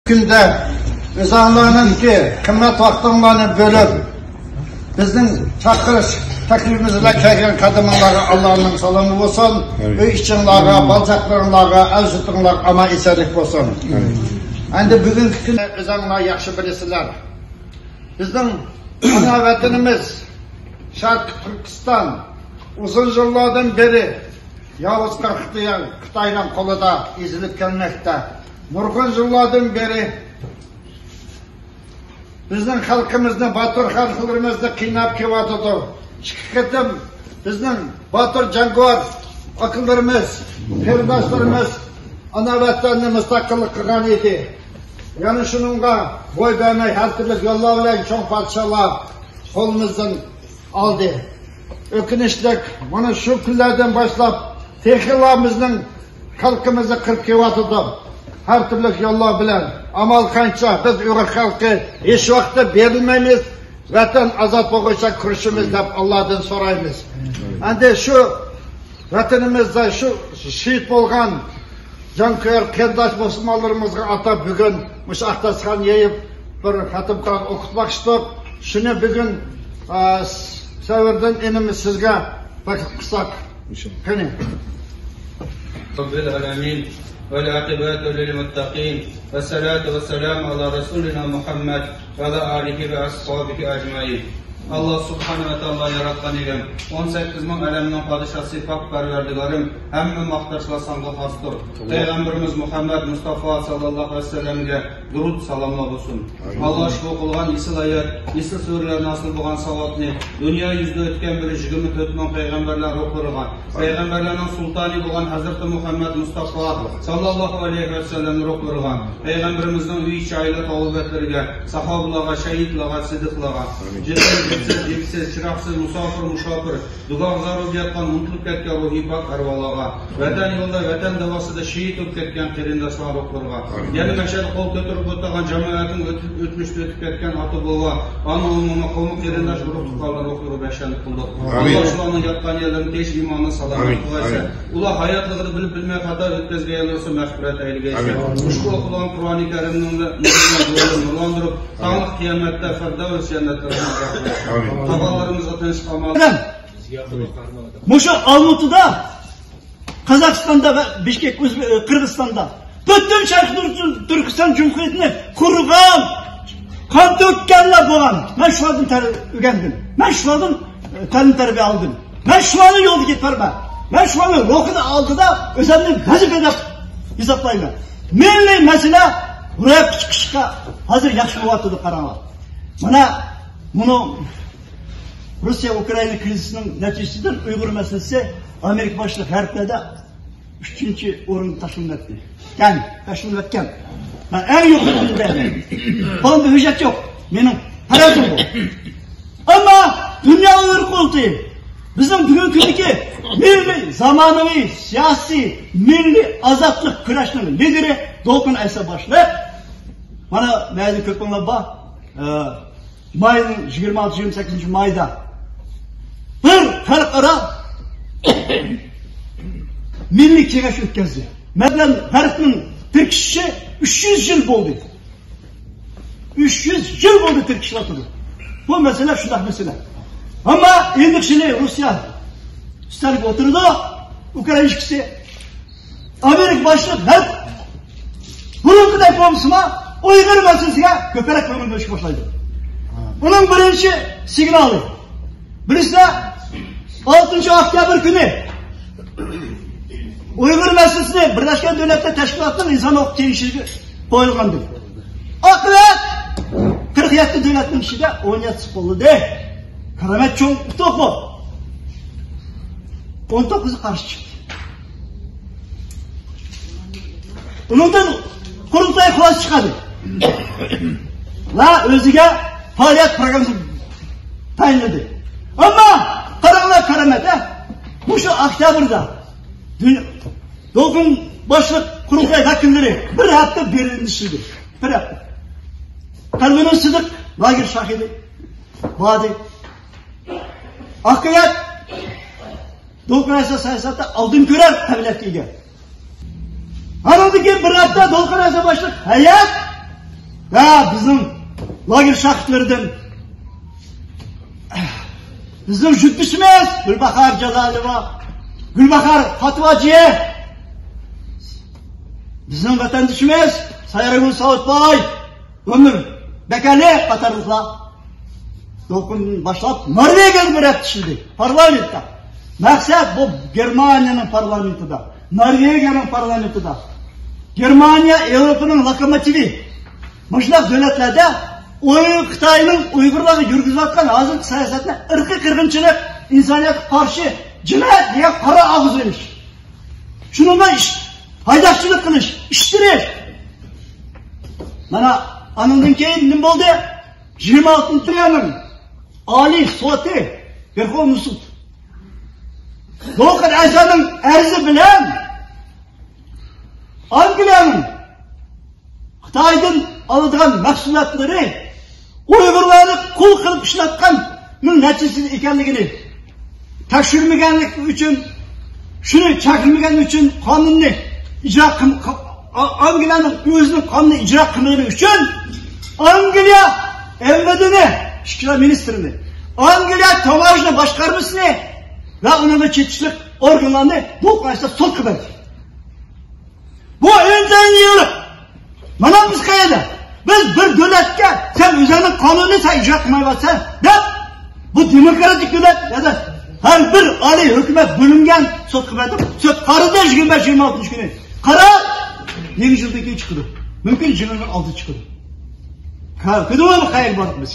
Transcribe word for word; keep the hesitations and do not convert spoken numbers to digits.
كۈندە ئۆزۈڭلارنىڭكى قىممەت ۋاقتىڭلارنى بۆلۈپ، بىزنىڭ چاقىرىش تەكلىپىمىز بىلەن كەلگەن قەدىمىڭلارغا ئاللانىڭ سالامى بولسۇن. ئۆي ئىچىڭلارغا، بالىچاقىلىرىڭلارغا، ئەل-يۇرتۇڭلارغا ئامان-ئېسەنلىك بولسۇن. ئەمدى بۈگۈنكى كۈننى ئۆزۈڭلار ياخشى بىلىسىلەر. بىزنىڭ ئانا ۋەتىنىمىز شەرقىي تۈركىستان ئۇزۇن يىللاردىن بېرى ياۋۇز قىرغىز خىتاينىڭ قولىدا ئېزىلىپ كەلمەكتە. نۇرغۇن يىللاردىن بېرى بىزنىڭ خەلقىمىزنى، باتۇر خەلقلىرىمىزنى قىيناپ كېلىۋاتىدۇ. ئىككى قېتىم بىزنىڭ باتۇر جەڭگىۋار ئاكىلىرىمىز، قېرىنداشلىرىمىز ئانا ۋەتەننى مۇستەقىللىق قىلغان ئىدى. يەنە شۇنىڭغا بوي بەرمەي، ھەر تۈرلۈك يوللار بىلەن چوڭ پادىشاھلار قولىمىزدىن ئالدى. ئۆكۈنۈشلۈك، مانا شۇ كۈنلەردىن باشلاپ تېخىلا بىزنىڭ خەلقىمىزنى قىرىپ كېلىۋاتىدۇ. ھەر تۈرلۈك يوللار بىلەن. ئامال قانچە؟ بىز ئۇيغۇر خەلقى ھېچ ۋاقىتتا بېرىلمەيمىز. ۋەتەن ئازاد بولغۇچە كۈرىشىمىز دەپ ئاللادىن سورايمىز. ئەمدى شۇ ۋەتىنىمىزدە شۇ شېھىت بولغان جانكۆيەر قېرىنداش مۇسۇلمانلىرىمىزغا ئاتاپ بۈگۈن مۇشۇ ئاق داستىخان يېيىپ، بىر خەتىم قۇرئان ئوقۇتماقچىدۇق. شۇنى بۈگۈن، ئا، سەۋردىن ئىنىمىز سىزگە تەكلىپ قىلساق. قېنى. رب العالمين، والعاقبة للمتقين، والصلاة والسلام على رسولنا محمد وعلى آله وأصحابه أجمعين. ئاللا سۇبھانەھۇ ۋە تائالا ياراتقان ئىگەم، ئون سەككىز مىڭ ئالەمنىڭ پادىشاھى، پاك پەرۋەردىگارىم، ھەممە ماختاشلار ساڭا خاستۇر. پەيغەمبىرىمىز مۇھەممەد مۇستافا ساللاللاھۇ ئەلەيھى ۋەسەللەمگە دۇرۇد سالاملار بولسۇن. ئاللا ئىشقا قىلغان ئېسىل ھايات، ئېسىل سۈرىلەردىن ھاسىل بولغان ساۋابنى دۇنيا يۈزىدە ئۆتكەن بىر يىگىرمە تۆت مىڭ پەيغەمبەرلەر روھلىرىغا، پەيغەمبەرلەرنىڭ سۇلتانى بولغان ھەزرىتى مۇھەممەد مۇستافا ساللاللاھۇ ئەلەيھى ۋەسەللەمنىڭ روھلىرىغا، پەيغەمبىرىمىزنىڭ ئۆي ئىچى، ئائىلە، ئاۋۇ بەتلىرىگە، ساھابىلارغا، شەھىدلارغا، سىددىقلارغا، جىسىم، جىسىم، جىمسىز، چىراغسىز، مۇساپىر، مۇشاپىر، دۇگاغا زار بولۇپ ياتقان، ئۇنتۇلۇپ كەتكەن روھى پاك ئەرۋاھلارغا، ۋەتەن يولىدا، ۋەتەن داۋاسىدا شېھىت بولۇپ كەتكەن قېرىنداشلارنىڭ روھلىرىغا، يەنە مەھشەردە قول كۆتۈرۈپ ئولتۇرغان جامائەتنىڭ ئۆتۈپ، ئۆتمۈشتە ئۆتۈپ كەتكەن ئاتا-بوۋا، ئانا-ئۇنىما، قوۋم قېرىنداش، ئۇرۇق-تۇغقانلار روھلىرىغا بەخشەنلىك قىلدۇق. ئاللا شۇلارنىڭ ياتقان يەرلىرىنى تېز ئىماندا سالامەت قىلغايسەن. ئۇلار ھاياتلىقىدا بىلىپ-بىلمەي خاتا ئۆتكەزگەن يەرلىرى بولسا مەغپىرەت ئەيلىگەيسەن. مۇشۇ ئوقۇلغان قۇرئانى كەرىمنىڭ نۇرىنى نۇرلاندۇرۇپ، تاڭلىق قىيامەتتە فىردەۋس جەننەتلىرىدە ئازاد قىلغايسەن. قالغانلىرىمىزغا تىنچلىق ئامان. مۇشۇ ئالمۇتىدا قازاقىستاندا ۋە بىشكېك، ئۆزبې-، قىرغىزىستاندا پۈتۈن شەرقىي تۈركىستان جۇمھۇرىيىتىنى قۇرغان، قان تۆككەنلەر بولغان. مەن شۇلاردىن تەر-، ئۆگەندىم. مەن شۇلاردىن، ئە، تەلىم تەربىيە ئالدىم. مەن شۇلارنىڭ يولىدا كېتىپ بارىمەن. مەن شۇلارنىڭ روھىنى ئالدىدا ئۆزۈمنى ۋەزىپە دەپ ھېسابلايمەن. مىللىي مەسىلە روياپقا چىقىشقا ھازىر ياخشى بولۇۋاتىدۇ، قاراڭلار. مانا، مۇنۇ روسىيە ئۇكرائىنا كرىزىسىنىڭ نەتىجىسىدىن ئۇيغۇر مەسىلىسى ئامېرىكا باشلىق غەربلەردە ئۈچىنچى ئورۇنغا تاشلىنىۋەتتى. كەن، تاشلىنىۋەتكەن. مەن ئەڭ يۇقىرى ئورۇندا. قولۇمدا ھۆججەت يوق. مېنىڭ پەرەزىم بۇ. ئەمما دۇنيا ئۇيغۇر قۇرۇلتىيى بىزنىڭ بۈگۈنكى كۈندىكى مىللىي، زامانىۋى، سىياسىي، مىللىي ئازادلىق كۈرەشنىڭ لىدىرى دولقۇن ئەيسا باشلىق مانا مەيدە كۆپۈڭلار بار. ئە، ماينىڭ يىگىرمە ئالتە، يىگىرمە سەككىزىنچى مايدا بىر خەلقئارا مىللىي كېڭەش ئۆتكەزدى. مەسىلەن، غەربنىڭ تىركىشىشى ئۈچ يۈز يىل بولدى. ئۈچ يۈز يىل بولدى تىركىشىۋاتىدۇ. بۇ مەسىلە شۇنداق مەسىلە. ئەمما ئېنىق شۇنى، روسىيە ئۈستەلگە ئولتۇرىدۇ، ئۇكرائىنا ئىككىسى. ئامېرىكا باشلىق غەرب بۇرۇنقىدەك بولمىسىمۇ، ئۇيغۇر مەسىلىسىگە كۆپرەك كۆڭۈل بۆلۈشكە باشلايدۇ. ئۇنىڭ بىرىنچى سىگنالى. بىرسى، ئالتىنچى ئۆكتەبىر كۈنى ئۇيغۇر مەسىلىسىنى بىرلەشكەن دۆلەتلەر تەشكىلاتىنىڭ ئىنسان ھوقۇق كېڭىشىگە قويۇلغانىدى. ئاقىۋەت، قىرىق يەتتە دۆلەتنىڭ ئىچىدە ئون يەتتىسى قوللىدى. كارامەت چوڭ ئۇتۇق بۇ. ئون توققۇزى قارشى چىقتى. ئۇنىڭدىن قۇرۇلتاي خۇلاسە چىقاردى ۋە ئۆزىگە پائالىيەت پروگراممىسى تەيىنلىدى. ئەمما قاراڭلار، كارامەت، ھە؟ مۇشۇ ئۆكتەبىردە دۇنيا، دولقۇن باشلىق قۇرۇلتاي ۋەكىللىرى بىر ھەپتە بېرلىندە ئىشلىدى. بىر ھەپتە. قەلبىنۇر سىدىق لاگېر شاھىدى باردى. ئاقىۋەت دولقۇن ئەيسا سىياسەتتە ئالدىن كۆرەر قابىلىيەتكە ئىگە. ئانىڭدىن كېيىن بىر ھەپتە دولقۇن ئەيسا باشلىق ھەيئەت ۋە بىزنىڭ لاگېر شاھىتلىرىدىن بىزنىڭ يۇرتدىشىمىز گۈلباھار جالالوۋا، گۈلباھار پاتىۋاجى، بىزنىڭ ۋەتەندىشىمىز سايارگۈل ساۋۇتباي، ئۆمۈر بەكەلى قاتارلىقلار دولقۇندىن باشلاپ نورۋېگىيەگە بېرىپ ئىشلىدى پارلامېنتتا. مەقسەت بۇ گېرمانىيەنىڭ پارلامېنتىدا، نورۋېگىيەنىڭ پارلامېنتىدا. گېرمانىيە ياۋروپانىڭ لوكوموتىۋى. مۇشۇنداق دۆلەتلەردە ئۇي-، خىتاينىڭ ئۇيغۇرلارغا يۈرگۈزۈۋاتقان ھازىرقى سىياسەتنى ئىرقىي قىرغىنچىلىق، ئىنسانىيەتكە قارشى جىنايەت دېگەن قارا ئاغزىنى ئېلىش. شۇنىڭغا ئىش، ھايداقچىلىق قىلىش، ئىشتىرىش. مانا، ئانىڭدىن كېيىن نېمە بولدى؟ يىگىرمە ئالتىنچى ئاينىڭ ئالىي سوتى، ۋېرخوۋنىي سۇد، دولقۇن ئەيسانىڭ ئەرزى بىلەن ئانگلىيەنىڭ خىتايدىن ئالىدىغان مەھسۇلاتلىرى ئۇيغۇرلارنى قۇل قىلىپ ئىشلەتكەننىڭ نەتىجىسى ئىكەنلىكىنى تەكشۈرمىگەنلىكى ئۈچۈن، شۇنى چەكلىمىگەن ئۈچۈن قانۇننى ئىجرا قىل-، ئا-، ئانگلىيەنىڭ ئۆزىنىڭ قانۇنىنى ئىجرا قىلمىغىنى ئۈچۈن ئانگلىيە ئەمۋېدېنى، ئىچكى ئىشلار مىنىستىرىنى، ئانگلىيە تاموژنا باشقارمىسىنى ۋە ئۇنىڭغا چېتىشلىق ئورگانلارنى بۇ قاراشتا سوتقا بەردى. بۇ ئىنسان يېڭىلىق. مانا بىز قەيەردە؟ بىز بىر دۆلەتكە سەن ئۆزۈڭنىڭ قانۇنىنى سەن ئىجرا قىلمايۋاتىسەن دەپ، بۇ دېموكراتىك دۆلەت يا ھەر بىر ئالىي ھۆكۈمەت بۆلۈنگەن سوتقا بەردۇق. سوت قارىدى يىگىرمە بەش، يىگىرمە ئالتىنچى كۈنى. قارار يېڭى يىلدىن كېيىن چىقىدۇ. مۇمكىن يېڭى يىلنىڭ ئالدىدا چىقىدۇ. كۆردۈڭلارمۇ قەيەرگە باردۇق بىز؟